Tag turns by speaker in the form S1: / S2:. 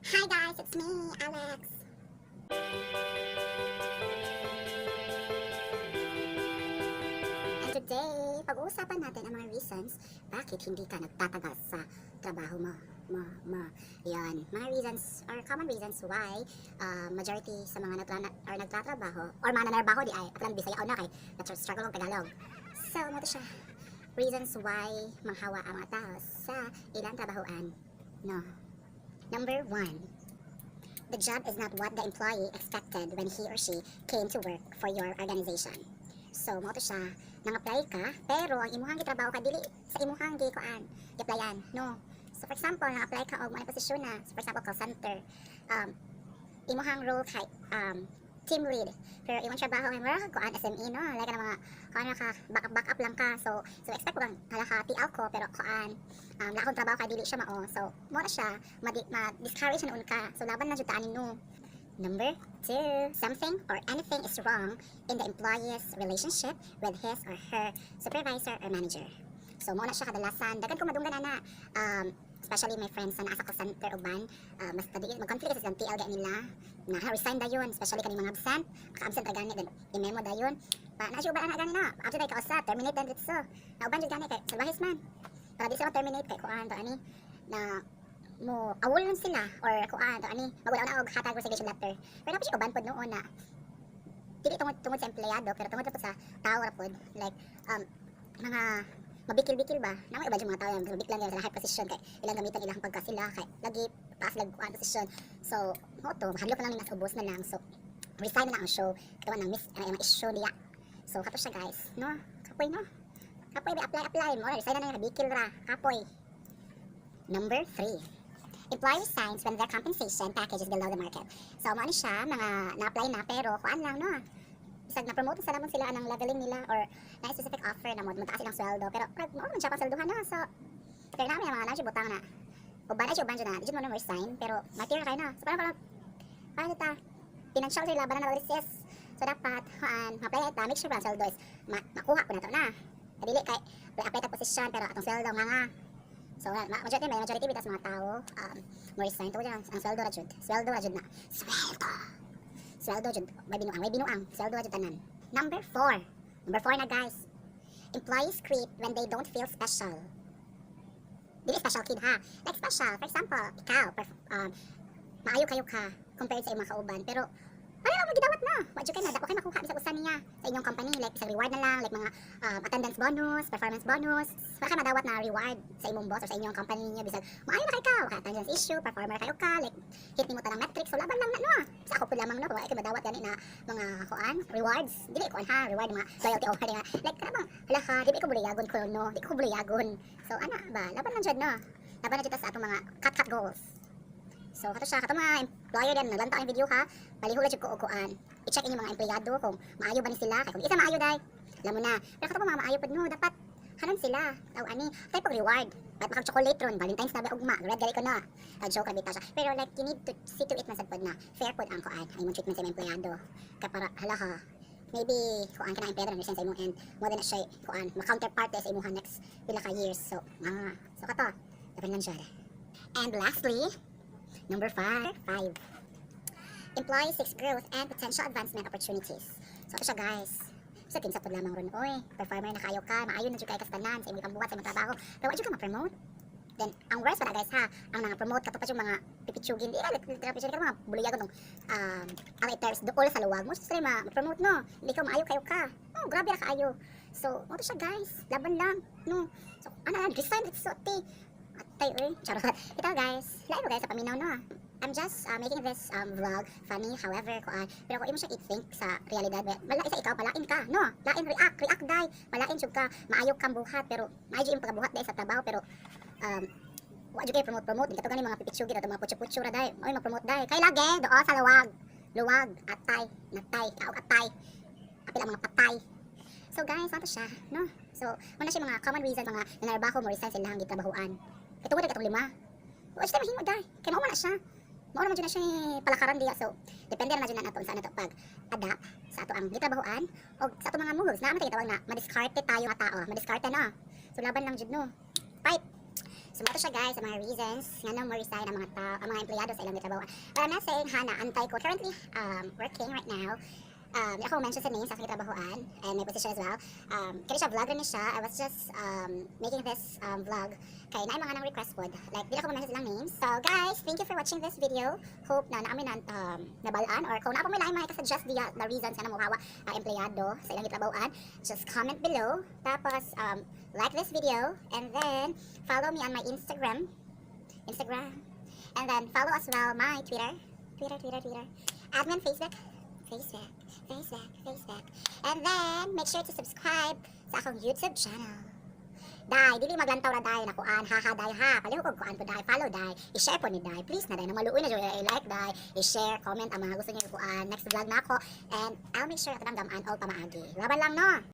S1: Hi guys, it's me, Alex. And today, pag-uusapan natin ang mga reasons bakit hindi ka nagtatagal sa trabaho mo. Mo, mo. Yan. Mga reasons or common reasons why majority sa mga or nagtatrabaho or mga nanarbaho diay at lang Bisaya na kay struggle og Tagalog. So, mao to siya. Reasons why manghawa ang mga tao sa ilang trabahoan. No. Number one, the job is not what the employee expected when he or she came to work for your organization. So, mao to siya, nang-apply ka, pero ang imuhang gitrabaho ka dili sa imuhang gikuan, gi-applyan, no? So, for example, nang-apply ka og mga posisyon na, so for example, call center, imuhang role kay team lead, pero imong trabaho kay mura kag kuan SME, no? Like na mga kuan ka, back up, back up lang ka. So expect ko kang hala ka TL ko, pero kuan la akong trabaho kay dili siya mao. So, mao na siya, ma-discourage na ka. So, laban lang jud ta ani, no? Number two, something or anything is wrong in the employee's relationship with his or her supervisor or manager. So, mao na siya kadalasan. Daghan ko madunggan ana. Especially my friends sa naa sa call center uban, mas tadi mag-conflict sa silang TL gani nila. Na resign dayon, especially kaning mga absent. Maka-absent ra gani, then i-memo dayon. Pa na siya uban ana gani na. Absent ay kausa, terminate dan ditso. Nauban jud gani kay salbahis man. Para di sila terminate kay kuan to ani na mo awol sila or kuan to ani magwala na og hatag resignation letter. Pero dapat siya uban pod noon na dili tungod sa empleyado pero tungod ra pod sa tao ra pod, like mga mabikil-bikil ba na may uban yung mga tao yung mabiklan nila sa high position kay ilang gamitan ilang pagka sila kay lagi taas lag kuan position. So mao to, mahadlok na lang nila sa ubos na lang, so resign na lang ang show katawa ng miss ay mga issue niya. So kato siya guys, no? Kapoy, no? Kapoy ba apply apply mo, resign na lang, bikil ra, kapoy. Number three, employee resigns when their compensation package is below the market. So, mao ni siya, mga na-apply na, pero kuan lang, no? Bisag na-promote sa lamang sila anang leveling nila or na specific offer na mo mataas ilang sweldo, pero murag mao man siya pang swelduhan na. So, pero namin mga na butang na. Uban ay uban na, di mo na resign, pero material kayo na. So, parang ta, financial sila, laban na sis. So, dapat, kuan, ma-apply ita, make sure ba ang sweldo is makuha ko na to na. Dili kay, apply ta position, pero atong sweldo nga nga. So, majority, may majority bitas mga tao, mo resign tungod ang sweldo ra jud. Sweldo ra jud na. Sweldo. Sweldo jud, may binuang, may binuang. Sweldo ra jud tanan. Number four. Number four na guys. Employees quit when they don't feel special. Dili special kid ha. Like special, for example, ikaw, maayo kayo ka compared sa imong kauban, pero wala lang magidawat na. Wa jud kay na, wa kay makuha bisag usa niya sa inyong company, like bisag reward na lang, like mga attendance bonus, performance bonus. Wala kay madawat na reward sa imong boss or sa inyong company niya bisag maayo na kay ka, wa kay attendance issue, performer kayo ka, like hit nimo tanang metrics, so laban lang na, no. Sa ako pud lamang, no, wa kay madawat gani na mga kuan, rewards. Dili kuan ha, reward mga loyalty award nga. Like kana bang hala ka, di ba ko buliyagon ko, no, di ko buliyagon. So ana ba, laban lang jud, no. Laban na jud ta sa atong mga cut cut goals. So, kato siya, kato mga employer din, naglanta ang video ha, palihula jud ko og kuan. I-check inyong mga empleyado kung maayo ba ni sila, kay kung isa maayo day, alam mo na. Pero kato mga maayo pud, no, dapat hanon sila. Taw ani, type of reward. Kahit makag chocolate ron, Valentine's na ba ugma, red gali ko na. Joke ra bitaw siya. Pero like you need to see to it man sad pod na fair pod ang kuan, ang imong treatment sa imong empleyado. Kay para hala ka, maybe kuan ka na empleyado na resign sa imong end mo din na siya kuan ma-counterpart sa imong next pila ka years. So, mga so kato, dapat lang siya. And lastly, number five, five. Employee seeks growth and potential advancement opportunities. So, ito siya guys. Sa kinsa pod lamang ron, oy, performer na kayo ka, maayo na jud kay kastanan sa imong pambuhat sa imong trabaho. Pero wa jud ka ma-promote. Then, ang worst pa na guys ha, ang mga promote kato pa yung mga pipitsugin, di ba, literal pipitsugin, kato mga buluyagon tong ang terms dool sa luwag mo, sila ma-promote, no? Hindi ka maayo kayo ka. Oh, grabe ra kaayo. So, mao to siya guys, laban lang, no? So, ano lang, resign it's so ti. Atay, oy, charot. Ito guys, lain mo guys sa paminaw, no? I'm just making this vlog funny, however, kuan, pero kung imo siya i-think sa realidad, malain sa ikaw, malain ka, no? Lain react, react day, malain jud ka, maayo kang buhat, pero maayo yung pagkabuhat day sa trabaho, pero wa jud kay promote promote, di kato gani mga pipitsugin ato mga putyo-putyo ra day, oy ma-promote day. Kay lagi doon sa luwag. Luwag, atay, natay, kaog atay. Apil ang mga patay. So guys, ano siya, no? So, muna siya mga common reason mga nanarbaho mo resign sila ang gitrabahuan. Kay tungod katong lima. Wa siya mahimo day. Kay mao man na siya. Mao naman jud na siya palakaran diya. So, depende na jud na nato sa nato pag adapt sa ato ang gitrabahuan o sa ato mga moves. Naa man tayo tawag na madiskarte tayo nga tao. Madiskarte, no. So laban lang jud, no. Fight. So mao to siya, guys, sa mga reasons nga mo resign ang mga tao, ang mga empleyado sa ilang gitrabaho. But I'm not saying ha na antay ko. Currently working right now. Di ako mention sa name sa akong gitrabahoan and my position as well. Kaya siya, vlog rin ni siya. I was just making this vlog kay naay mga nang request pod. Like, di ako mention silang names. So guys, thank you for watching this video. Hope na naami na nabalaan or kung naa pa moy laing mga suggest diya na reasons nga mohawa ang empleyado sa ilang gitrabahoan, just comment below. Tapos like this video and then follow me on my Instagram. Instagram. And then follow as well my Twitter. Twitter, Twitter, Twitter. Add me on Facebook. Facebook, Facebook, Facebook. And then, make sure to subscribe sa akong YouTube channel. Dai, dili maglantaw na dai na kuan, haha dai ha. Palihog og kuan po dai, follow dai, i-share po ni dai. Please na dai, na maluoy na jud i-like dai, i-share, comment ang mga gusto niyo kuan. Next vlog na ako and I'll make sure ato nang gamaan all pamaagi. Laban lang, no.